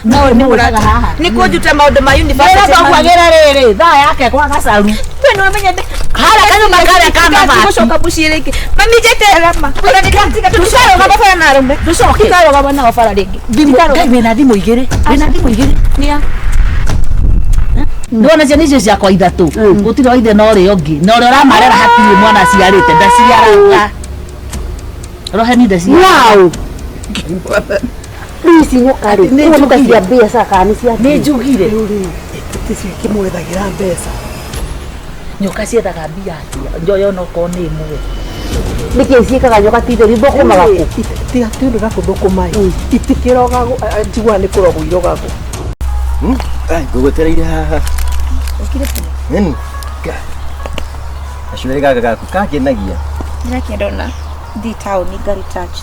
No nĩ ũraga haha. Nĩ kũnjuta maũndũ ma university. Wĩra twakwagĩra rĩrĩ thaa yake kwa gacaru. We nĩ wamenya Harĩa kanyũmba karĩa ka mabati. Gũcoka mũciĩ rĩngĩ. Mami njeterera ma. Ona nĩndatiga tũtikarũgama bara na arũme. Tũcoke. Tũtikarũgama nao bara rĩngĩ. Thimũ Ngai wĩna thimũ igĩrĩ. Wĩna thimũ igĩrĩ. Nĩa. Ndona ciana icio ciakwa ithatũ. Gũtirĩ wa ithe na ũrĩa ũngĩ. Na ũrĩa ũramarera hatirĩ mwana aciarĩte ndaciaraga. Roheni ndaciaraga. Wow. Rĩu ici nyoka rĩ, Nĩ ũguo nĩ ta njugire. cia mbeca kana nĩ cia Nĩ njugire. Ticio ikĩmwethagĩra mbeca. Nyoka ciethaga mbia atĩa? Njoya onokorwo nĩ ĩmwe. Nĩkĩ ciĩkaga nyoka ti theri thũkũmaga kũ? Tiga ti ũndũ na kũthũkũma ĩ, itikĩrogagwo, njiguaga nĩ kũrogwo irogagwo. Ai, ngũgwetereire haha. Nini? Gacuĩrĩ gaka gaku kangenagia. Ndĩrakĩenda ona thiĩ taũni nga retouch.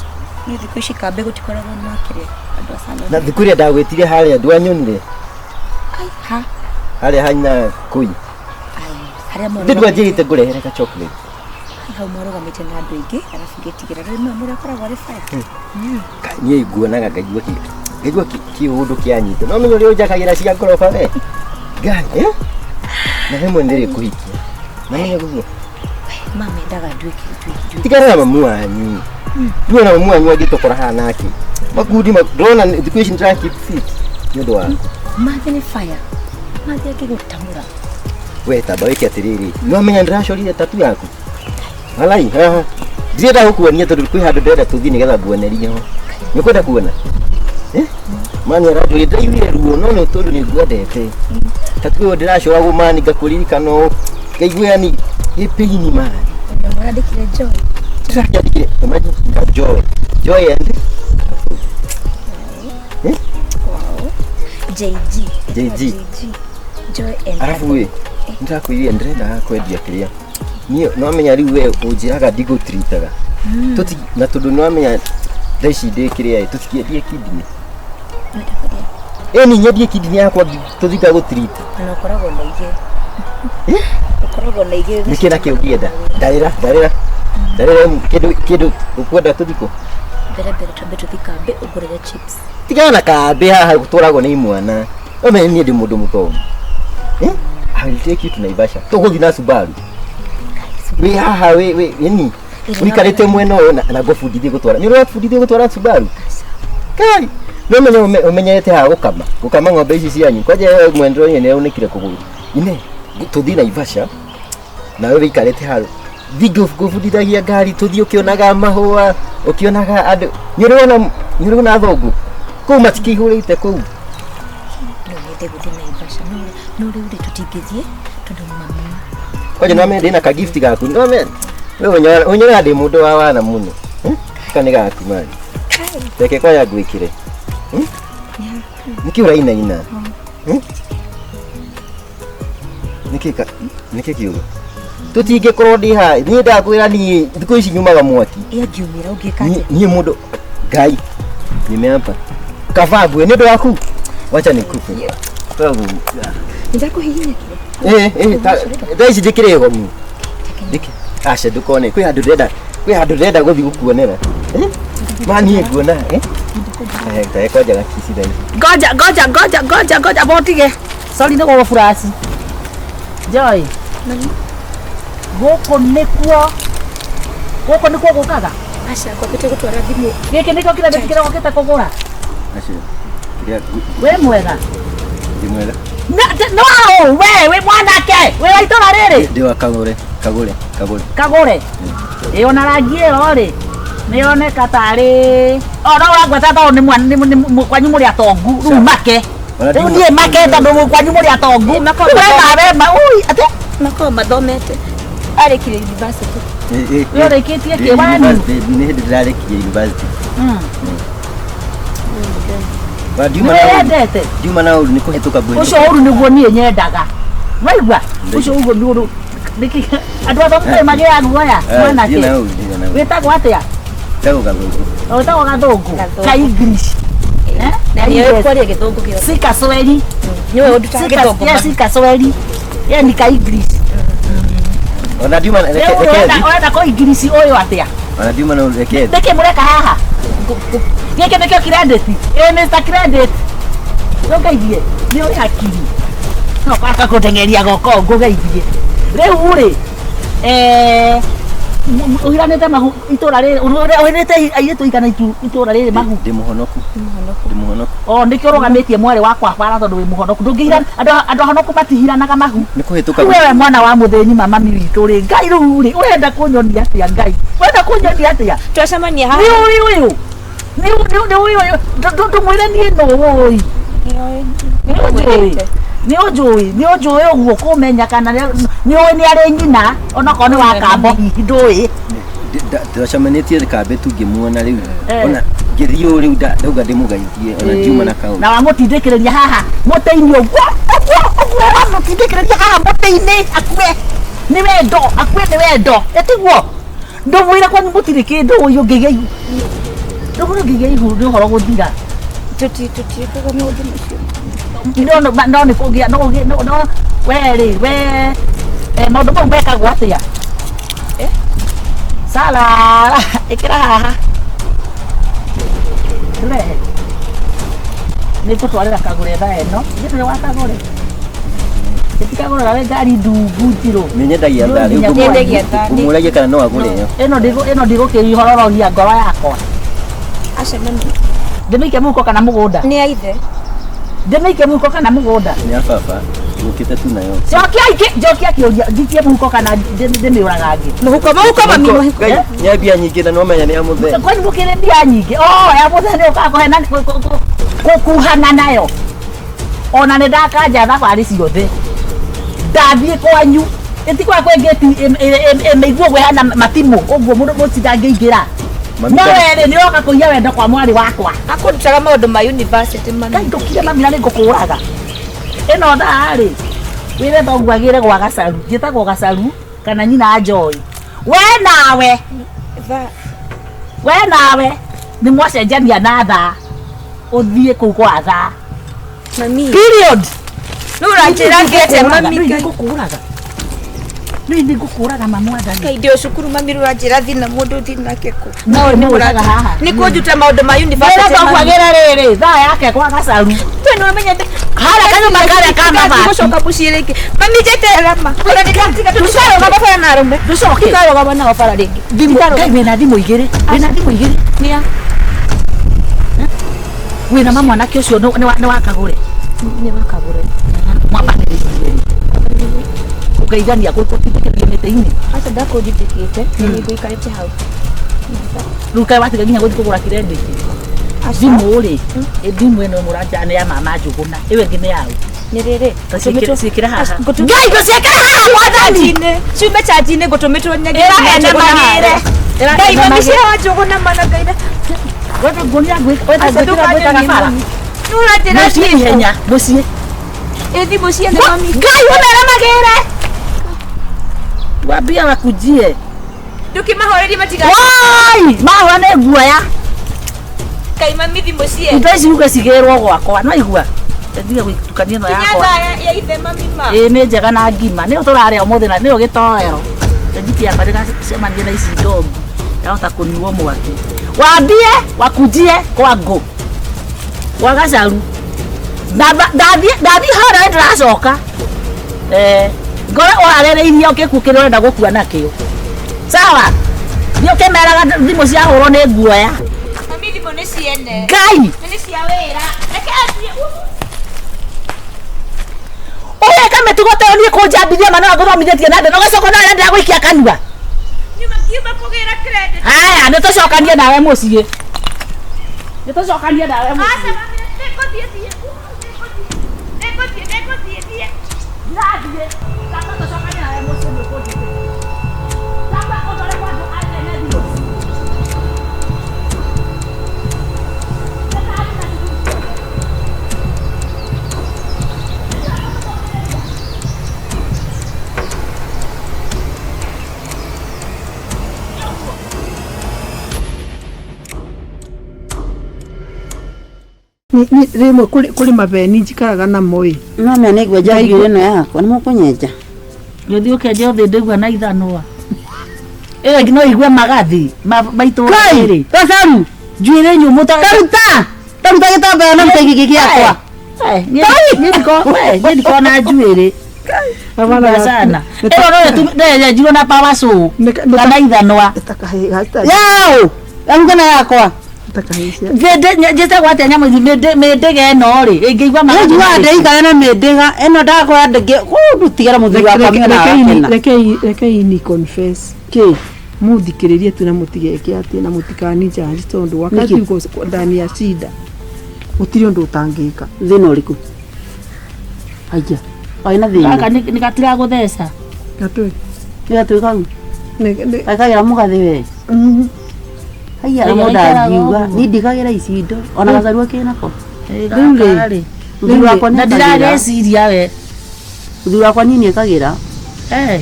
Nĩ thikũ ici kambĩ gũtikoragwo na kĩrĩa andũ a salon. Na thikũ ĩrĩa ndagwĩtire harĩa ndwanyonire Ai, ha. harĩa hanyina kũi. Ai, harĩa Ndĩ ndwanjĩrĩte ngũrehere ka chocolate. Ai, hau mwarũgamĩte na andũ aingĩ arabu ngĩtigĩra rĩu no mũrakoragwo arĩ fire. Ka- Niĩ nguonaga ngaigua kĩ ngaigua kĩũndũ kĩanyita. No menya ũrĩa ũnjakagĩra cia ngoroba we. Ngai, eh? Na rĩmwe ndĩrĩkũhikia. Na menya guo. Mama endaga nduĩke nduĩke. Tigana na mamu wanyu. Ndurona mamu wanyu angĩtũkora haha nake. Makundi ndĩrona thikũ ici ndĩra keep fit nĩ ũndũ waku. Mathi nĩ fire. Mathi angĩgũtamũra. We tamba wĩke atĩrĩrĩ. Nĩwamenya ndĩracorire tatu yaku. Walai, haha. Ndirenda gũkuonia tondũ kwĩ handũ ndĩrenda tũthiĩ nĩgetha nguonerie ho. Nĩ ũkwenda kuona? Eh? Mani aranjũria ndaiguire ruo no nĩ tondũ nĩ ngwendete. Tatu ĩyo ndĩracoragwo mani ngakũririkana ũũ. Ngaigua yani ĩ pain mani. Na mũrandĩkire Joy. Ndĩrakĩandĩkire imagine ka joy. Joy and Eh? Wow. JG. JG. JG. Joy and Arabu ĩ nĩndĩrakwĩrire ndĩrenda kwendia kĩrĩa niĩ nĩwamenya rĩu we ũnjĩraga ndigũtiritaga Tũti na tondũ nĩwamenya thaa ici ndĩ kĩrĩa ĩ tũtikĩendie kidney Wenda kwendia? ĩni nyendie kidney yakwa tũthiĩ ngagũtirita Ona ũkoragwo na igĩ. Ũkoragwo na igĩ. nĩkĩ nakĩ ũngĩenda ndarĩra ndarĩra ndarĩra kĩndũ kĩndũ ũkwenda tũthiĩ kũ Mbere mbere twambe tũthiĩ kambĩ ũngũrĩre chips. tigana na kambĩ haha gũtwaragwo nĩ imwana ũmenye niĩ ndĩ mũndũ mũthomu Eh? I will take you to Naivasha tũgũthiĩ na Subaru wĩ haha wĩ wĩ yani ũikarĩte mwena ũyũ na ngũbundithie gũtwara nĩ ũrabundithie gũtwara Subaru kai no menye ũmenyerete haha gũkama gũkama ng'ombe ici cianyu kwanja we mwendero nĩ nĩaunĩkire kũgũrũ ine tũthiĩ Naivasha nawe wĩikarĩte haha thiĩ ngũbundithagia ngari tũthiĩ ũkĩonaga mahũa ũkĩonaga andũ nĩ ũrĩ nĩ ũrĩ wona athũngũ kũu matikĩihũrĩte kũu No nyende gũthiĩ Naivasha no no rĩu rĩ tũtingĩthiĩ tondũ mami kwanja nĩwamenya ndĩna ka gift gaku nĩwamenya we ũnyonaga ndĩ mũndũ wa wana mũno Eh? Gaka nĩ gaku mani reke kwanja ngwĩkĩre Hmm? Nĩkĩ ũrainaina Hmm? Nĩkĩ nĩkĩ kĩũru tũtingĩkorwo ndĩ haha niĩ ndakwĩra niĩ thikũ ici nyumaga mwaki ĩ angiumĩra ũngĩka Niĩ atĩa? niĩ mũndũ Ngai nimeapa kavaa ngue nĩ ũndũ waku wacha nikupe Twagu Nĩndakũhihinya kĩrĩa? eh eh thaa ici ndĩkĩrĩ gomu ndĩkĩ aca ndũkone kwĩ handũ ndĩrenda kwĩ handũ ndĩrenda gũthiĩ gũkuonera Eh? Ma niĩ nguona eh Eh, tae kwanja gakici thaa ici Ngoja ngoja ngoja ngoja ngoja botige. Sorry nĩ gũgũ flash. Joy. Gũkũ nĩkuo gũkũ nĩkuo gũkaga. Aca ngwambĩte gũtwara thimũ. Gĩkĩ nĩkĩo kĩrĩa kĩrĩa ũkĩte kũgũra. aca kĩrĩa Wĩ mwega. ndĩ mwega No we wĩ mwanake wĩ wa itũra rĩrĩ. ndĩ wa kagũre kagũre kagũre Kagũre. Ĩ ona rangi ĩyo rĩ nĩyoneka tarĩ o no ũrangweta tondũ nĩ mwana nĩ kwanyu mũrĩ atongu rĩu make Ona rĩu ndiuma- niĩ make tondũ kwanyu mũrĩ atongu Ĩ, makoragwo rĩu wema ui atĩ Makoragwo mathomete. Arĩkirie university. We ũrĩkĩtie kĩ wanyu? Nĩ hĩndĩ ndĩrarĩkirie university Wa, ndiuma na ũru. Nĩwendete Ndiuma na ũru nĩ kũhĩtũka ngũhĩtũka. ũcio ũru nĩguo niĩ nyendaga waigua ũcio ũguo nĩ ũru nĩkĩ andũ athomu nĩ magĩaga guoya Eh, mwanake ndiuma na ũru, ndiuma na ũru. wĩtagwo atĩa Njagũ gathũngũ. wĩtagwo gathũngũ Gathũngũ. ka English Eh? Na nĩoĩ kwaria gĩthũngũ gĩothe. si kasweri Nĩwe ũndutaga Si gĩthũngũ. yes, si kasweri ye ni ka English Ona ndiuma reke Rĩu reke ũrenda thi. ũrenda kũ English ũyũ atĩa Ona ndiuma na ũru reke thi. nĩkĩ mũreka haha gĩkĩ nĩkĩo credit ĩ Mr Credit Nũgeithie nĩ ũrĩ hakiri no kaka kũteng'eria goko ngũgeithie rĩu rĩ ũhiranĩte mahu itũra rĩrĩ ũhirĩte airĩtu igana itũra rĩrĩ mahu. Ndĩ mũhonoku. Ndĩ mũhonoku. O nĩkĩo ũrũgamĩtie mwarĩ wakwa bara tondũ wĩ mũhonoku. Ndũngĩhira andũ ahonoku matihiranaga mahu. Nĩ kũhĩtũka. Wewe mwana wa mũthĩni mama mi witũ rĩ Ngai rĩu rĩ ũrenda kũnyonia atĩa Ngai ũrenda kũnyonia atĩa Twacemania haha. Nĩ ũĩ ũyũ nĩ ũĩ ũyũ ndũmwĩre niĩ nũ ũĩ nĩ ũnjũĩ nĩ ũnjũĩ nĩ ũnjũĩ ũguo kũmenya kana nĩ ũĩ nĩ arĩ nyina onokorwo nĩ wa kambo hihi ndũĩ. Twacemanĩtie kambĩ tu ngĩmuona rĩu ona ngĩthiĩ ũũ rĩu ndauga ndĩmũgeithie ona ngiuma na kaũndũ. Na wamũtindĩkĩrĩria haha mũtĩ-inĩ ũguo ũguo ũguo wamũtindĩkĩrĩria haha mũtĩ-inĩ akue nĩ wendo akue nĩ wendo ĩtiguo ndũmwĩre kwanyu mũtirĩ kĩndũ ũyũ ũngĩgĩa ihu ndũmwĩre ũngĩgĩa ihu nĩ ũhoro gũthira. Tũtiĩkaga maũndũ macio. No no nĩ kũgĩa no no no we rĩ we maũndũ mau mekagwo atĩa? Sala ĩkĩra haha ndũrehe nĩ ngũtwarĩra kagũre thaa ĩno ndũrĩ wa kagũre ĩtikagũrĩra we ngari ndungu njirũ. Nĩ nyendagia thaa rĩu Nyendagia thaa. ngũmũragia kana no agũre ĩyo. Ĩno ndĩgũkĩihororogia ngoro yakwa. Aca mami. Ndĩmĩike mũhuko kana mũgũnda? Nĩ ya ithe. Ndĩmĩike mũhuko kana mũgũnda? Nĩ ya baba gũkĩte tu nayo. Njokia kĩũria njikie mũhuko kana ndĩmĩũragange? Mũhuko mũhuko mami mũhuko. Ngai nĩ mbia nyingĩ na no menya nĩ ya mũthee. Kwanyu mũkĩrĩ mbia nyingĩ? Oh ya mũthee nĩ ũkaga kũhena gũkuhana nayo. Ona nĩ ndakanja thabarĩ ciothe. Ndathiĩ kwanyu ĩtikwa kwĩ ngĩti ĩmĩiguo ũguo ĩhana matimũ ũguo mũndũ mũcindangĩingĩra. No we rĩ nĩ ũroka kũiya wendo kwa mwarĩ wakwa. Akũrutaga maũndũ ma university mami. Ngai ndũkire mami na nĩ ngũkũraga. Ĩno thaa rĩ wĩre thoguo agĩre gwa Gacaru njĩtagwo Gacaru kana nyina Joy. We nawe we nawe nĩ mwacenjania na thaa ũthiĩ kũu kwa thaa. Mami. Period. Nĩ ũranjĩra ngĩte mami. Nĩ ngũkũraga. Nĩ ngũkũraga mamu athani. Ngai ndĩ cukuru mami rũranjĩra thina mũndũ thiĩ nake kũ. No nĩ ũraga haha. Nĩ kũnjuta maũndũ ma university. Wĩra thoguo agĩre rĩrĩ thaa yake kwa Gacaru. We nĩ ũramenya harĩa kanyũmba karĩa ka mabati. Gũcoka mũciĩ rĩngĩ. Mami njeterera ma. Ona nĩndatiga tũtikarũgama bara na arũme. Ndũcoke. Tũtikarũgama nao bara rĩngĩ. Thimũ Ngai wĩna thimũ igĩrĩ. Wĩna thimũ igĩrĩ. Nĩa. Wĩna ma mwanake ũcio nĩ wa Kagũre. Nĩ wa Kagũre. Mwambanĩrĩirie. Ũkaigania gũtindĩkĩrĩria mĩtĩ-inĩ. Aca ndakũnjĩtĩkĩte nĩ ngũikarĩte hau. Rĩu kaĩ watiga nginya gũthiĩ kũgũra kirendĩti. Thimũ rĩ thimũ ĩno mũranja nĩ ya mama Njũgũna ĩyo ĩngĩ nĩ yaũ. Nĩ rĩrĩ. Ciĩkĩre haha. Ngai ngũciĩkĩra haha mwathani. Ciume charge-inĩ ngũtũmĩtwo nyage. Ĩra ene magĩre. Ngai mami cia wa Njũgũna mana Ngai. Wetha nguonia ngwĩkaga bara. Nĩ ũranjĩra Mũciĩ ihenya mũciĩ. Ĩ thimũ ciene mami. Ngai ũmere magĩre. Wambia wakujie. Ndũkĩmahorerie matiga. Woi, mahũra nĩ guoya. Ngai mami thimũ ciene. Indo ici uge cigĩrwo gwakwa no igua. Ndige gũtukania ĩno Kinya yakwa. thaa ya ithe mami ma. Ĩĩ nĩ njega na ngima. Nĩyo tũrarĩa ũmũthĩ na nĩyo gĩtoero. Njiki yakwa ndĩgacemanie na ici ndongu. Yahota kũnyuo mwaki. Wambie wakujie kwa ngũ. Gwa Gacaru. Ndathiĩ harĩa ndĩracoka. Ngore ũharereirie ũgĩkua kĩrĩa ũrenda gũkua nakĩo. Sawa? Thiĩ ũkĩmeraga thimũ ciahũrwo nĩ guoya. Mami thimũ nĩ ciene. Ngai! Nĩ cia wĩra. Reke athiĩ. Ũgeka mĩtugo ta ĩyo niĩ kũnjambithia mana ngũthomithĩtie na ndĩ na ũgacoka nawe ndĩra gũikia kanua. Nyuma kiuma kũgĩra credit. Haya, nĩ tũcokanie nawe mũciĩ. Nĩ tũcokanie nawe mũciĩ. Aca mami nĩngũthiĩ thiĩ. Nĩngũthiĩ nĩngũthiĩ thiĩ. Ndirathiĩ. Tamba tũcokanie nawe mũciĩ nĩ ũkũnjĩtĩkia. Tamba ũtware kwa andũ a ene thimũ. Rĩmwe kũrĩ mabeni njikaraga namo ĩ. No menya nĩ ngwenja njuĩrĩ ĩno yakwa nĩ mũkũnyenja. Gĩthiĩ ũkenje ũthĩ ndĩgua na ithanwa. Ĩyo ĩngĩ no igue magathi ma itũũra rĩrĩ. Gacaru Njuĩrĩ nyũmũ ta taruta taruta gĩtambaya na gĩtenge gĩkĩ gĩakwa. Eh, niĩ niĩ ndikona njuĩrĩ Abana sana ĩno no yenjirwo na power saw kana ithanwa Yao! Angana yakwa. Njĩtagwo atĩa nyamũ ici mĩndĩga ĩno rĩ ĩngĩigua Nĩ njugaga ndĩikare na mĩndĩga ĩno ndakora ndĩngĩ kũndutigĩra mũthuri wakwa mĩona agakena. Rekei ni confess Kĩ? Muthikĩrĩrie tu na mũtigeke atĩ na mũtikanijaji tondũ wakati Nĩkĩ? uko ndani ya shida gũtirĩ ũndũ ũtangĩka. Thĩna ũrĩkũ? Aya. Waĩ na thĩna. Gaka nĩ gatiragũtheca. Gatũĩ. Nĩ gatũĩ kau. Gakagĩra mũgathĩ we. Haiya Ĩĩ, na gaikaraga ndangiuga. ũguo. Niĩ ndigagĩra ici indo. Ona gacarua kĩnako. Rĩu rĩ, Mũthuri wakwa na nĩ ekagĩra. ndirageciria we. Mũthuri wakwa niĩ nĩ ekagĩra. Eh.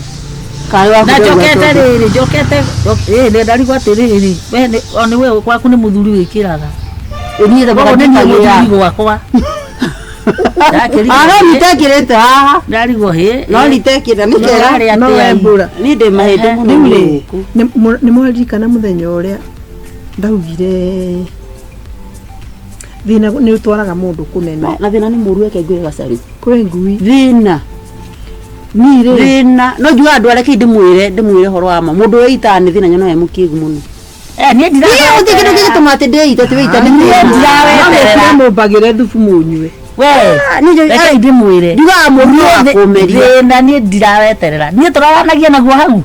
Karĩ waku Na ndauga njokete tondũ- rĩrĩ njokete ĩĩ nĩ ndarigwo atĩrĩrĩ we nĩ o nĩ we gwaku nĩ mũthuri wĩkĩraga. Ĩ, niĩ Koguo nĩ niĩ ndikagĩra. mũthuri gwakwa. Ndakĩrigwo Ah, no hĩ. nitekĩrĩte haha. Ndarigwo hĩ. No nitekĩra nĩ kega. Ũrarĩa No atĩa we ĩ? mbura. Niĩ ndĩ mahĩndĩ mũno Rĩu rĩ, gũkũ. nĩ mwaririkana mũthenya ũrĩa ndaugire thĩna nĩ ũtwaraga mũndũ kũnene Na thĩna nĩ mũru eke ngwĩre gacarũ. Kwĩ ngui. Thĩna. Niĩ rĩ Thĩna. No njugaga andũ arĩa kĩ ndĩmwĩre ndĩmwĩre ũhoro wa ma. Mũndũ wĩitaga nĩ thĩna nyonaga e mũkĩgu mũno. Eh, niĩ Niĩ gũtirĩ kĩndũ kĩngĩtũma atĩ ndĩite atĩ wĩita nĩ Niĩ thĩna. ndiraweterera. Mũmbagĩre thubu mũnyue. We. Niĩ Rekei ndĩmwĩre. njugaga mũndũ wa kũmeria. Thĩna niĩ ndiraweterera. Niĩ tũraranagia naguo hau.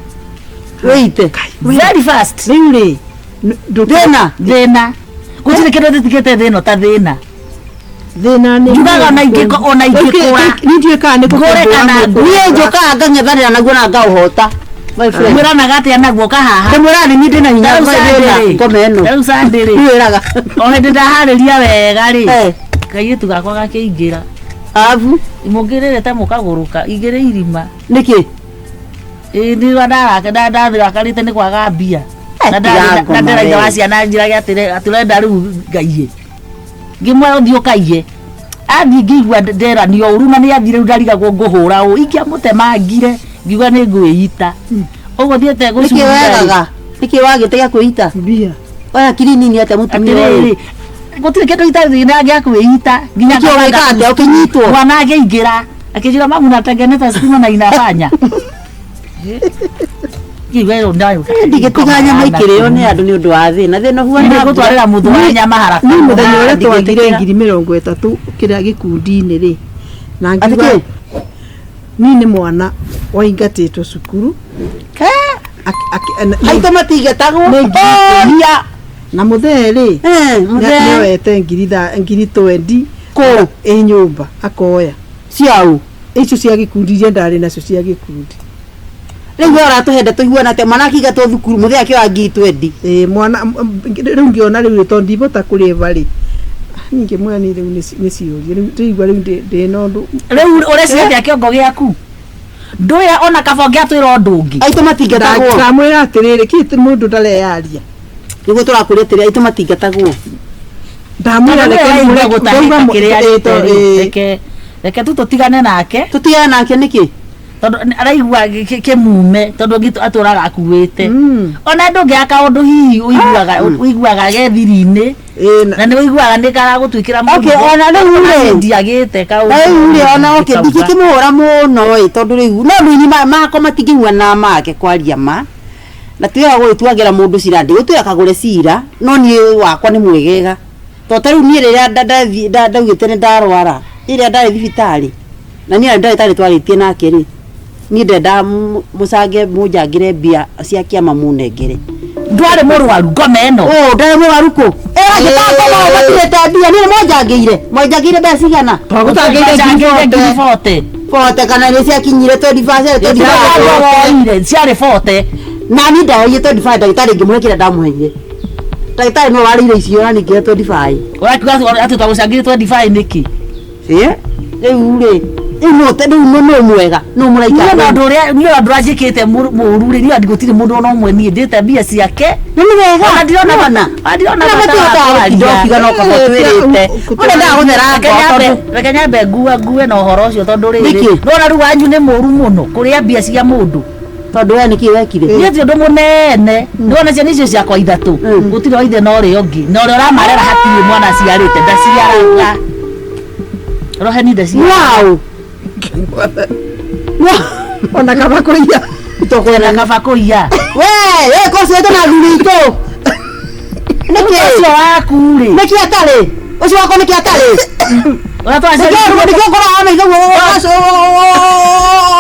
Wĩite. Very fast. Rĩu rĩ Thĩna. Thĩna. Gũtirĩ kĩndũ ndĩtigĩte thĩna ta thĩna. Thĩna nĩ Njugaga ona ingĩko ona ingĩkũra. Nĩ ndiũĩ kana nĩ Ngũre kana kũkũmbũra. Niĩ njũkaga ngang'ethanĩra naguo na ngaũhota. My friend. Mwĩranaga atĩa naguo kahaha. Ndĩmwĩraga nĩ niĩ ndĩna hinya Rĩu thĩna Sunday rĩ. ngoma ĩno. Rĩu Sunday rĩ. Ndiwĩraga. O hĩndĩ ndaharĩria wega rĩ. Eh. Kairĩtu gakwa gakĩingĩra. Arabu Mũngĩrĩrĩte mũkagũrũka igĩrĩ irima. nĩkĩ? Ĩĩ nĩ ndathirakarĩte nĩ kwaga mbia. Na tiga ngoma na ndĩraithe wa we. ciana njĩrage atĩrĩ atĩ ũrenda rĩu ngaiye. Ngĩmwĩra ũthiĩ ũkaiye. Athiĩ ngĩigua nderanio ũru na nĩ athiĩ rĩu ndarigagwo ngũhũra ũ. Ingĩamũtemangire ngiuga nĩ ngwĩita. Ũguo thiĩte Nĩkĩ gũcunga rĩ. wegaga? Nĩkĩ wagĩte gĩa kwĩita? Mbia. Oya kiri nini atĩa mũtumia ũyũ? Atĩrĩrĩ gũtirĩ kĩndũ itarĩ na gĩa kwĩita nginya Nĩkĩ ũgĩka atĩa ũkĩnyitwo? Mwana akĩingĩra akĩnjĩra mamu natengeneza stima na inafanya. Ndingĩtiga nyama ikĩrĩo nĩ andũ nĩ ũndũ wa thĩna. Thĩna ũhuana Nĩngũtwarĩra mũthũ wa nyama haraka. Niĩ mũthenya ũrĩa twagire Ndingĩtĩkĩra. 30,000 kĩrĩa gĩkundi-inĩ rĩ na Atĩ ngiuga kĩ? niĩ nĩ mwana waingatĩtwo cukuru Aitũ matingatagwo. Nĩ ngiri Ũria. Na mũthee rĩ Eh, mũthee. nĩoete 20,000 Kũ? Ĩ nyũmba akoya. Ciaũ? Icio cia gĩkundi iria ndarĩ nacio cia gĩkundi. Rĩu we ũratũhenda tũiguana atĩa mwana akĩingatwo thukuru mũthee akĩoya 20,000. Ĩ mwana rĩu ngĩona rĩu tondũ ndibota kũrĩba rĩ ningĩ mwana rĩu nĩ ciũria rĩu ndĩigua rĩu ndĩna ũndũ. Rĩu ũreciria atĩa kĩongo gĩaku? Ndũya ona kaba ũngĩatwĩra ũndũ ũngĩ. Aitũ matingatagwo. Ndamwĩra atĩrĩrĩ kĩ mũndũ ndareyaria. Nĩguo tũrakũria atĩrĩ aitũ matingatagwo. Ndamwĩra Tondũ reke nĩwe waigua ndauga gũtahĩka kĩrĩa arĩte rĩ, ĩ, reke tu tũtigane nake. Tũtigane nake nĩkĩ? Tondũ araigua kĩmume tondũ ũngĩ atũraga akuĩte. Ona ndũngĩaga kaũndũ hihi ũiguaga ũiguaga ge thiri-inĩ na nĩ ũiguaga nĩ karagũtuĩkĩra Okay, ona rĩu rĩ. ndiagĩte kaũndũ. Rĩu rĩ ona okay Kauga. ndingĩkĩmũhũra mũno ĩ tondũ rĩu no rĩu makwa matingĩiguana make kwaria ma na twĩra gũgĩtuagĩra mũndũ cira ndigũtwĩra kagũre cira no niĩ wakwa nĩ mwegega tondũ ta rĩu niĩ rĩrĩa ndaugĩte nĩ ndarwara rĩrĩa ndarĩ thibitarĩ na niĩ ndagĩtarĩ twarĩtie nake rĩ niĩ ndendaga mũcange mũnjangĩre mbia cia kĩama mũnengere. Ndwarĩ mũrwaru ngoma ĩno. Ũ ndarĩ mũrwaru kũ? Ĩragĩtangoma matirĩte mbia niĩ mwanjangĩire mwanjangĩire mbeca cigana? Twagũtangĩire 40,000. Bote kana nĩ ciakinyire 25 ciarĩ 25. Woire ciarĩ 40. Na niĩ ndaheire 25 ndagĩtarĩ ngĩmũhe kĩrĩa ndamũheire. Ndagĩtarĩ nĩwe warĩire icio na niĩ ngĩhe 25. Ũrakiuga atĩ twagũcangĩire 25 nĩkĩ? Ĩ rĩu rĩ rĩu nũ rĩu nũ nũ mwega nũ mũraika. Niĩ na ũndũ ũrĩa niĩ ũndũ ũrĩa njĩkĩte mũru rĩ niĩ gũtirĩ mũndũ ona ũmwe niĩ ndĩte mbia ciake. Nĩ nĩ wega. Ona ndirona Nĩwona? ona ndirona Ona bata wa matihotaga gũtinda kwaria. ũkiuga no kaba twĩrĩte. Ũrĩa ndagũthera Reke ngoro tondũ reke nyambe ngue na ũhoro ũcio tondũ rĩrĩ Nĩkĩ? nĩwona rĩu wanyu nĩ mũru mũno kũrĩa mbia cia mũndũ. Tondũ we nĩkĩ wekire? Niĩ ti ũndũ mũnene nĩwona ciana icio ciakwa ithatũ gũtirĩ wa ithe na ũrĩa ũngĩ na ũrĩa ũramarera hatirĩ mwana aciarĩte ndaciaraga. Roheni ndaci. Wow. Ona kaba kũiya. Na kaba kũiya. We, we kocio na thuri itũ. Nĩkĩ? Ũcio waku rĩ. Nĩkĩ atarĩ? Ũcio wakwa nĩkĩ atarĩ? Ũrĩa Nĩkĩ twaciarire. nĩkĩ ũkoraga maitho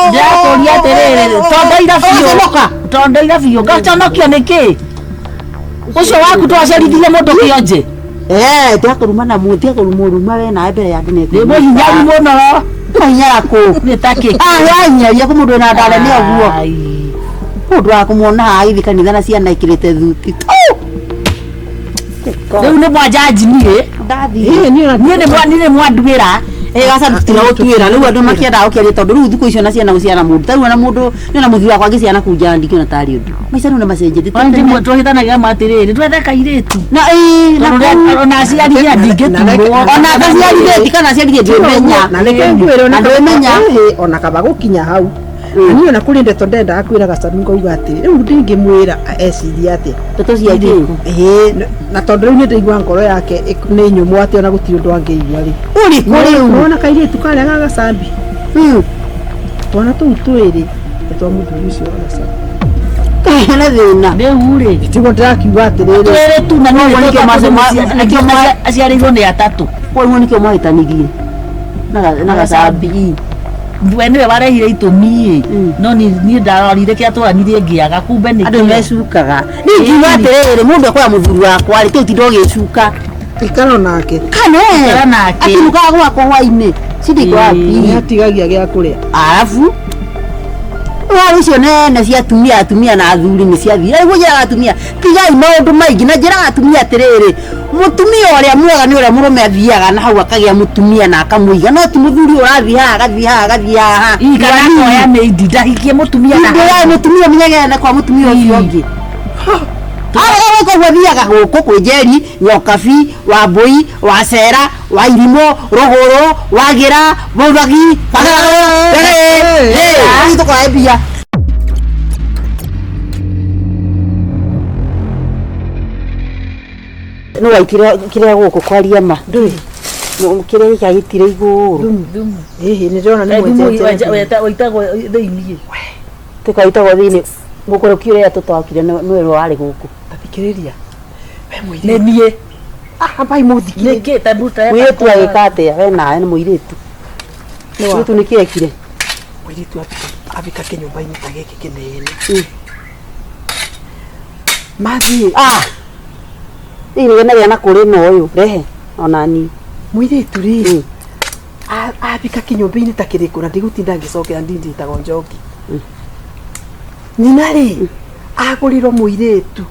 Ndĩrakũria atĩrĩrĩ, tondoira biũ. Ũgaconoka. Tondoira biũ. Ngaconokio nĩkĩ? Ũcio waku twaciarithirie mũndũ kĩonje. Eh, tiga kũruma na mu, tiga kũruma ũruma we nawe mbere ya andũ nĩ Nĩ mũhinyaru mũno. Kũhinyara kũ? Nĩ ta kĩ? Ah, wahinyaria kũ mũndũ wĩna ndare nĩ ũguo. Ai. Mũndũ wa kũmuona haha agĩthiĩ kanitha na ciana ikĩrĩte thuti. Rĩu nĩ mwanjanji niĩ. Ndathiĩ. Ĩĩ, niĩ ona- Niĩ nĩ mwa niĩ nĩ mwanduĩra. Eh, gaca tũtiragũtuĩra rĩu andũ makĩendaga gũkĩaria tondũ rĩu thikũ icio na ciana gũciara mũndũ tarĩu ona mũndũ nĩ ona mũthuri wakwa angĩciara kũu nja ndingĩona tarĩ ũndũ maica rĩu nĩ macenjetie Twahithanagia ma atĩrĩrĩ, twethe kairĩtu. na ĩĩ na Tondũ kũu rĩa- ona aciari ria ndingĩturwo. ona ngaciarithĩti kana aciarithie ndwĩmenya Na reke ngwĩre ona Na ndwĩmenya. Ĩhĩ, ona kaba gũkinya hau. Na niĩ ona kũrĩ ndeto ndendaga kwĩra gacaru ngauga atĩ rĩu ndingĩmwĩra ecirie atĩa. ndeto cia kĩ Ĩhĩ, na tondũ rĩu nĩ ndaigua ngoro yake nĩ nyũmũ atĩ ona gũtirĩ ũndũ angĩigua rĩ. ũrĩkũ rĩu Wona kairĩtu karĩa ga gacambi. Twana tũu twĩrĩ nĩ twa mũthuri ũcio wa gacambi. kana thĩna Rĩu rĩ. Tiguo ndĩrakiuga atĩrĩrĩ. Twĩrĩ tu na niĩ Koguo nĩkĩo nĩkĩo aciarĩirwo nĩ atatũ. koguo nĩkĩo mwahĩtanirie na gacambi We nĩwe warehire itũmi ĩ. No niĩ ndarorire kĩrĩa twaranirie ngĩaga kumbe nĩ andũ kĩo. nĩmecukaga niĩ ngiuga atĩrĩrĩ mũndũ akoya mũthuri wakwa rĩ tũtinda ũgĩcuka Ikara nake. kana Ikara nake. akinukaga gwakwa hwainĩ cindiko wapi Nĩ atigagia gĩa kũrĩa. arabu waru icio nene cia atumia atumia na athuri nĩ ciathira rĩu njĩraga atumia tigai maũndũ maingĩ na njĩraga atumia atĩrĩrĩ mũtumia ũrĩa mwega nĩ ũrĩa mũrũme athiaga na hau akagĩa mũtumia na akamũiga no ti mũthuri ũrathiĩ haha agathiĩ haha agathiĩ haha Ii, kana akoya maid ndahikie mũtumia na ndĩrae mũtumia ũmenyagĩrĩra kwa mũtumia ũcio ũngĩ arega gwĩka ũguo athiaga gũkũ kwĩ Njeri Nyokabi Wambũi Wacera wa Irimũ Rũgũrũ Wagĩra Mũthagi tũkoe mbia nĩ waitire kĩrĩa gũkũ kwaria ma ndũĩ kĩrĩa gĩkĩagĩtire igũrũ Ĩhĩ, nĩ ndĩrona nĩ Thumu mwenjenje. waitagwo thĩiniĩ. tũkaitagwo thĩinĩ mũkũrũki ũrĩa tũtokire nĩwe warĩ gũkũ Ta thikĩrĩria. We Nĩ mũirĩtu. niĩ. Ah, ambai mũthikĩrĩrie. Nĩkĩ ta mbuta mũirĩtu agĩka atĩa we nawe nĩ mũirĩtu Nĩ wa- mũirĩtu nĩkĩ ekire Mũirĩtu abika kĩnyũmba-inĩ ta gĩkĩ kĩnene. Mathiĩ. ah ĩrĩ na kũrĩ na ũyũ rehe ona niĩ Mũirĩtu rĩ. Abika kĩnyũmba-inĩ ta kĩrĩkũ na ndigũtinda ngĩcokera ndindi ĩtagwo Njoki. Nyina rĩ agũrĩrwo mũirĩtu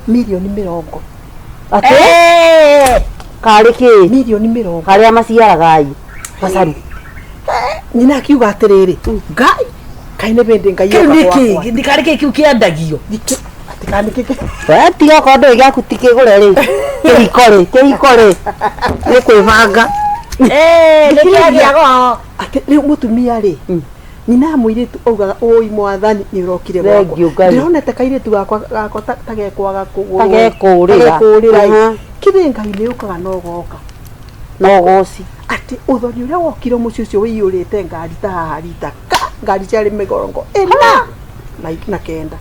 mirioni mĩrongo. atĩ karĩ kĩ Mirioni mĩrongo. karĩa maciaraga ai macaru Nyina akiuga atĩrĩrĩ, Ngai kaĩ nĩ bĩndĩ Ngai Kĩu oka nĩ gwakwa. kĩ? Nĩ karĩ kĩ kĩu kĩendagio? Atikanĩ kĩkĩ. we tiga okorwo ndũĩ gĩaku ti kĩgũre rĩ kĩhiko rĩ kĩhiko rĩ nĩ kwĩbanga Nĩ kĩagĩago. Atĩ rĩu mũtumia rĩ nyina ya mũirĩtu augaga ũi mwathani nĩ ũrokire gwakwa Thengiũ Ngai. ndĩronete kairĩtu gakwa gakwa ta gekwaga kũgũrwo Ta gekũũrĩra. ta gekũũrĩra ĩ. Aha. kĩrĩ Ngai nĩ ũkaga no goka no goci atĩ ũthoni ũrĩa wokire mũciĩ ũcio wĩiyũrĩte ngari ta haha rita ka ngari ciarĩ mĩgorongo ĩna na kenda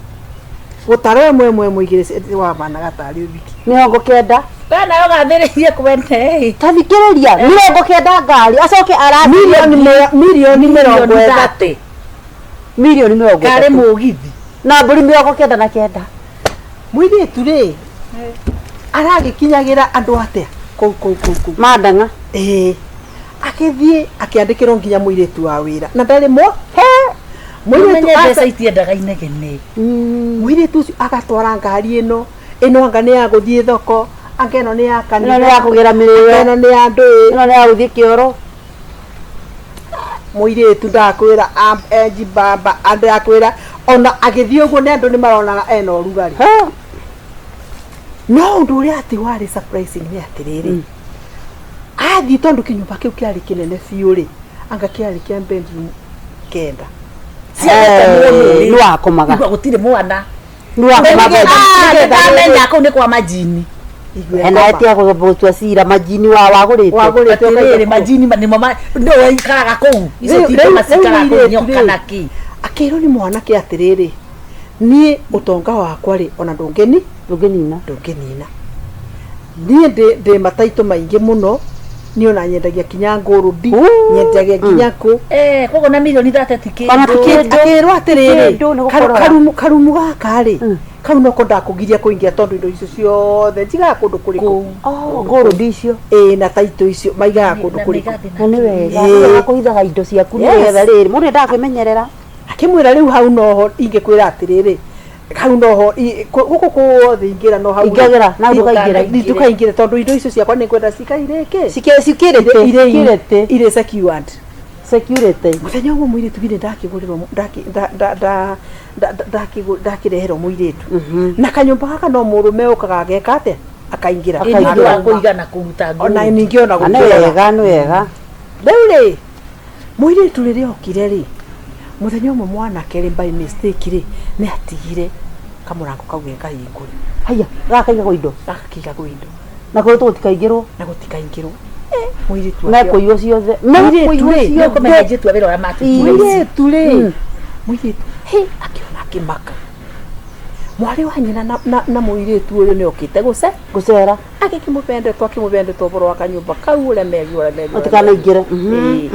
gũtara ĩmwe ĩmwe ĩmwe igĩrĩ wabanaga tarĩ ũthiki 90 We nawe ũgathĩrĩirie kwene. ta thikĩrĩria 90 ngari acoke arathiĩ mirioni mĩrongo ĩtatũ mirioni mĩrongo Karĩ ĩtatũ mũgithi. na mbũri 99 mũirĩtu rĩ aragĩkinyagĩra andũ atĩa kũu kũu kũu kũu mandang'a ĩĩ akĩthiĩ akĩandĩkĩrwo nginya mũirĩtu wa wĩra na ndarĩ mo mũirĩtu Ũmenye aca- mbeca itiendaga inegene. mũirĩtu ũcio agatwara ngari ĩno ĩno anga nĩ ya gũthiĩ thoko anga ĩno nĩ ya ĩno kanitha nĩ ya kũgĩra mĩrĩo anga ĩno nĩ ya ndũĩ ĩno nĩ ya gũthiĩ kĩoro mũirĩtu ndakwĩra enji bamba ndakwĩra ona agĩthiĩ ũguo nĩ andũ nĩ maronaga ena ũrugarĩ no ũndũ ũrĩa atĩ warĩ surprising nĩ atĩrĩrĩ athiĩ tondũ kĩnyũmba kĩu kĩarĩ kĩnene biũ rĩ anga kĩarĩ kĩa bedroom kenda nĩ wakomaga Igua gũtirĩ mwana. nĩ wakomaga Ah, nĩndamenya kũu nĩ kwa majini. Igue Ena ngoma. etia gũtua cira majini wa wagũrĩte. Wagũrĩte Atĩrĩrĩ, ũkaiga kũu. majini nĩmo nĩwe waikaraga kũu icio Rĩu- ti rĩu- ngoma rĩu cikaraga kũu mũirĩtu nyoka rĩ, na kĩ. Akĩrwo nĩ mwanake atĩrĩrĩ, niĩ ũtonga wakwa rĩ ona ndũngĩni Ndũngĩnina. ndũngĩnina. Niĩ ndĩ ndĩ mataitũ maingĩ mũno, niĩ ona nyendagia kinya ngũrũndi, Uu. nyendagia nginya kũ. Eh, koguo na milioni thate ti Ona kĩndũ. ti kĩndũ. Akĩrwo atĩrĩrĩ, Kĩndũ nĩ gũkorora. karumu gaka rĩ, kau noko ndakũgiria kũingĩra tondũ indo icio ciothe njigaga kũndũ kũrĩkũ. Kũu. Oh, ngũrũndi icio. Ĩĩ na taitũ icio maigaga kũndũ Na kũrĩkũ. mĩgathĩ Na nĩ wega. Ĩĩ. Nĩ wega kũhithaga indo ciaku Yes. nĩgetha rĩrĩ mũndũ endaga kwĩmenyerera. Akĩmwĩra rĩu hau noho ingĩkwĩra atĩrĩrĩ, hau noho gũkũ kuothe ingĩra no hau rĩ. Ingagĩra, na ndũkaingĩre. Ndũkaingĩre tondũ indo icio ciakwa nĩ ngwenda cikaire kĩ? Security. Security. Irĩ secured. Security. Mũthenya ũmwe mũirĩtu githĩ ndakĩgũrĩrwo ndakĩreherwo mũirĩtu. Na kanyũmba gaka no mũrũme ũkaga ageka atĩa? Akaingĩra. Ĩ, nĩ ũndũ wa kũiga na kũruta Ona ngũrũ. ningĩ ona Na nĩ gũkĩrora. wega, nĩ wega. Rĩu rĩ, mũirĩtu rĩrĩa okire rĩ, mũthenya ũmwe mwanake rĩ by mistake rĩ, nĩ atigire kamũrango kau ge kahingũre. Haiya, gaka kaigagwo indo. Gaka kaigagwo indo Na kũrĩ tũgũtikaingĩrwo. na gũtikaingĩrwo. Mũirĩtu Mekũiywo ciothe. Mũirĩtu Mekũiywo rĩ, ciothe. Nĩũkũmenya airĩtu a wĩra ũrĩa matutire ici. Mũirĩtu rĩ, mũirĩtu hĩ akĩona akĩmaka. Mwarĩ wa nyina na mũirĩtu ũyũ nĩ okĩte gũce Gũcera. agĩkĩmũbendetwo akĩmũbendetwo ũhoro wa kanyũmba kau ũrĩa merirwo ũrĩa merirwo. Ũtikanaingĩre. Ĩĩ.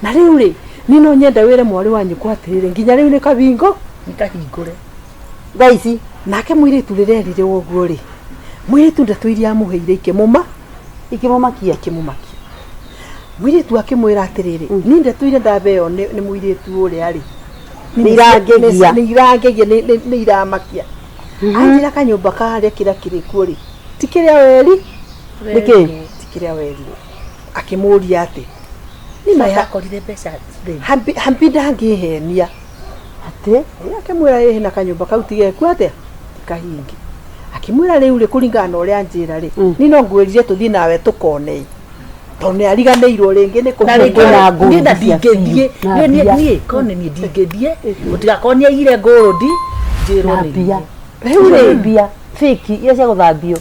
Na rĩu rĩ, niĩ no nyende wĩre mwarĩ wa nyũkwa atĩrĩrĩ, nginya rĩu nĩ kabingo. Nĩ kahingũre. Thaa ici. Nake mũirĩtu rĩrĩa erire ũguo rĩ, mũirĩtu ndeto iria amũheire ikĩmũma Ikĩmũmakia. ikĩmũmakia. Mũirĩtu akĩmwĩra atĩrĩrĩ, niĩ ndeto iria ndabeo nĩ mũirĩtu ũrĩa rĩ, Nĩ irangegia. nĩ irangegia, nĩ iramakia. Anjĩra kanyũmba karĩa kĩrĩa kĩrĩ kuo rĩ, ti kĩrĩa weri, Nĩkĩ? ti kĩrĩa werirwo. Akĩmũria atĩ, niĩ Coka maya akorire mbeca thĩ. hambi ndangĩhenia. Atĩ. Akĩmwĩra ĩhĩ na kanyũmba kau tigeku atĩa tikahinge. Akĩmwĩra rĩu rĩ kũringana na ũrĩa anjĩra rĩ, niĩ no ngwĩrire tũthiĩ nawe tũkone tondũ nĩ ariganĩirwo rĩngĩ nĩ Na kũhingũra. rĩngĩ Kwĩna ngũrũ niĩ na cia ndingĩthiĩ. biũ. Na Niĩ mbia. niĩ korwo nĩ niĩ ndingĩthiĩ. Gũtigakorwo nĩ aiyire ngũrũndi njĩrwo Na nĩ mbia. niĩ. Rĩu rĩ, Mbia. Fake iria cia gũthambio.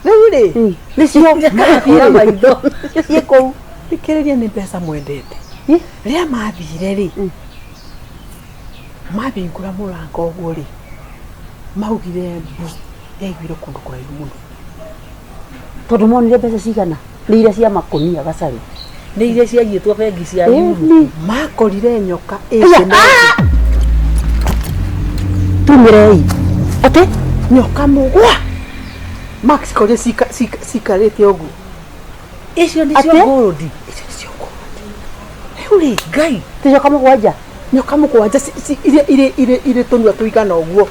rĩu rĩ, Nĩcio. Ngakahũra maitho. Nĩcio ciĩ kũu. thikĩrĩria nĩ mbeca mwendete. Ĩ. Rĩrĩa mathire rĩ, mabingũra mũrango ũguo rĩ, maugire mbu yaiguire kũndũ kũraihu mũno. Tondũ monire mbeca cigana. Nĩ iria cia makũnia gacarũ. Nĩ iria ciaiyĩtwo bengi cia Europe. Ĩni. Makorire nyoka Aya, ĩkĩnogio. Tumĩrei. Atĩ. Nyoka mũgwa. Max korire cikarĩte ũguo. Icio nĩcio Atĩ? ngũrũndi. Icio nĩcio ngũrũndi. Rĩu rĩ, Ngai. Ti nyoka mũgwanja. nyoka mũgwanja iria irĩ tũnua tũigana ũguo.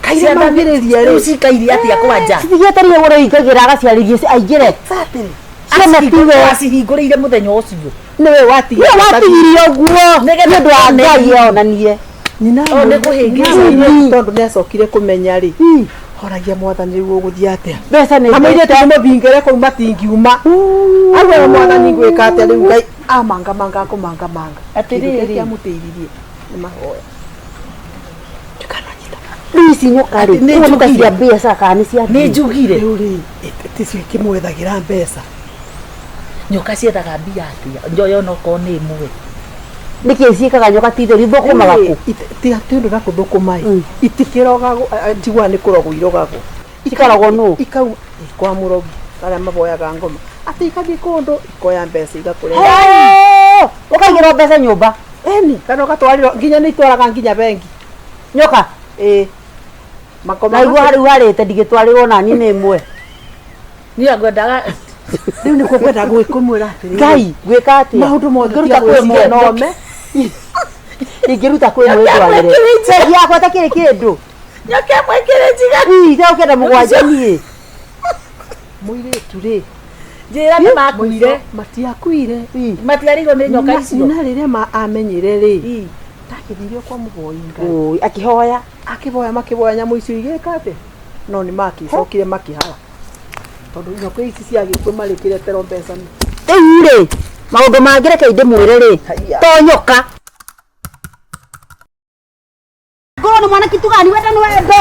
Kaire maugĩrĩria Rĩu rĩ. cikaire atĩa kwanja? Citigĩetereire ũrĩa aingagĩra agaciarĩria aingĩre. Exactly. Ciana tiwe. Acihingũrĩire mũthenya ũcio. Nĩwe watigire. Nĩwe watigirie ũguo. Nĩgetha Nĩ ũndũ wa tuone. Ngai onanie. Nyina Oh, nĩ kũhĩngĩca. mũirĩtu tondũ nĩ acokire kũmenya rĩ. Horagia mwathani rĩu ũgũthiĩ atĩa. Mbeca nĩ Na mũirĩtu nĩ mũthingĩre kũu matingiuma. Auga mwathani ngwĩka atĩa rĩu Ngai amangamanga akũmangamanga. Atĩrĩrĩ. Kĩndũ kĩrĩa kĩamũteithirie nĩ mahoya. Ndikananyita. Rĩu ici nyoka rĩ. Atĩ nĩ Ũguo nĩ ta njugire. cia mbeca kana nĩ cia Nĩ mbia? njugire. Rĩu rĩ, ticio ikĩmwethagĩra mbeca. Nyoka ciethaga mbia atĩa? Njoyo onokorwo nĩ ĩmwe. Nĩkĩ ciĩkaga nyoka ti theri thũkũmaga kũ? Ti ũndũ na kũthũkũma ĩ. Itikĩrogagwo, njiguaga nĩ kũrogwo irogagwo. Ikarogwo nũ? Ikau kwa mũrogi arĩa maboyaga ngoma. Atĩ ikathiĩ kũndũ ikoya mbeca igakũrehe. Oh, Ũkaigĩrwo mbeca nyũmba. Eni kana ũgatwarĩrwo nginya nĩ itwaraga nginya bengi. Nyoka. Ĩ. Makoma. Na igua rĩu harĩte ndingĩtwarĩrwo nani nĩ ĩmwe. Niĩ ngwendaga Rĩu nĩkuo ngwendaga gwĩkũmwĩra atĩrĩrĩ. Ngai gwĩka atĩa? Maũndũ mothe Ingĩruta tiga kwĩ gwĩciria ĩmwe. nome. Ingĩruta kwĩ ĩmwe ndwarĩre. Bengi yakwa ĩtakĩrĩ kĩndũ. nyoka ĩmwe ĩkĩrĩ njiga. Ii, ndagũkĩenda mũgwanja niĩ. Mũirĩtu rĩ. Njĩra nĩ makuire. Matiakuire. Matigarĩirwo nĩ nyoka icio. Na rĩrĩa amenyire rĩ. Ndakĩthire kwa mũhoi Ngai. Oi, akĩhoya. Akĩboya makĩboya nyamũ icio igĩka atĩa? No nĩ makĩcokire makĩhara. Tondũ nyoka ici ciagĩkue marĩkĩreterwo mbeca nĩ. Rĩu rĩ, maũndũ mangĩ reke ndĩmwĩre rĩ, Haiya. to nyoka. Ngorwo nĩ mwana kitu gani wenda ni wendo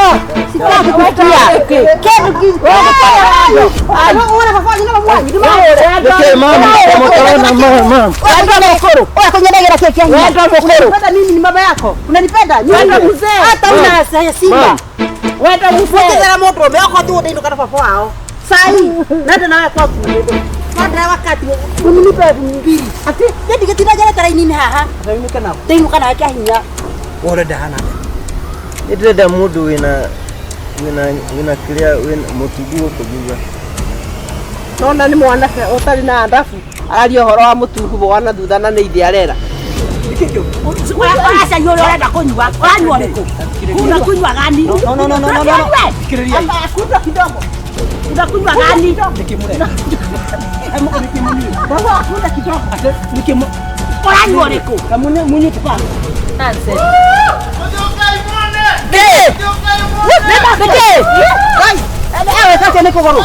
sitaki kusikia kindu wendo ora baba wanyu na mamu wanyu Nĩkĩ mama mũtona mama wendo mukuru oya kunyendagĩra kĩ kĩa hinya wendo mukuru unanipenda mimi ni mama yako unanipenda Wendo mzee hata una simba wendo mzee ũkĩthera mũndũ ũmwe okorwo ti gũthĩinũka na baba wao sai nenda nawe kwaku Wanda wakati uninipe elfu mbili ati ndigĩtinda njarĩte raini-inĩ haha Ndainuka nao. ndĩinũka nawe kĩa hinya Ũrenda hana. Nĩ ndĩrenda mũndũ wĩna wĩna wĩna kĩrĩa wĩna mũtungu gũkũ thutha. Nona nĩ mwanake ũtarĩ na ndabu araria ũhoro wa mũtungu wa na thutha na nĩ ithe arera. Aca inyuĩ ũrĩa ũrenda kũnyua ũranyua ũrĩkũ unakunywa gani No, no, no, no, no, no. Kunywa kidogo unakunywa gani ũranyua ũrĩkũ Nĩkĩ? Ewe sasa nĩ kũgũrũ.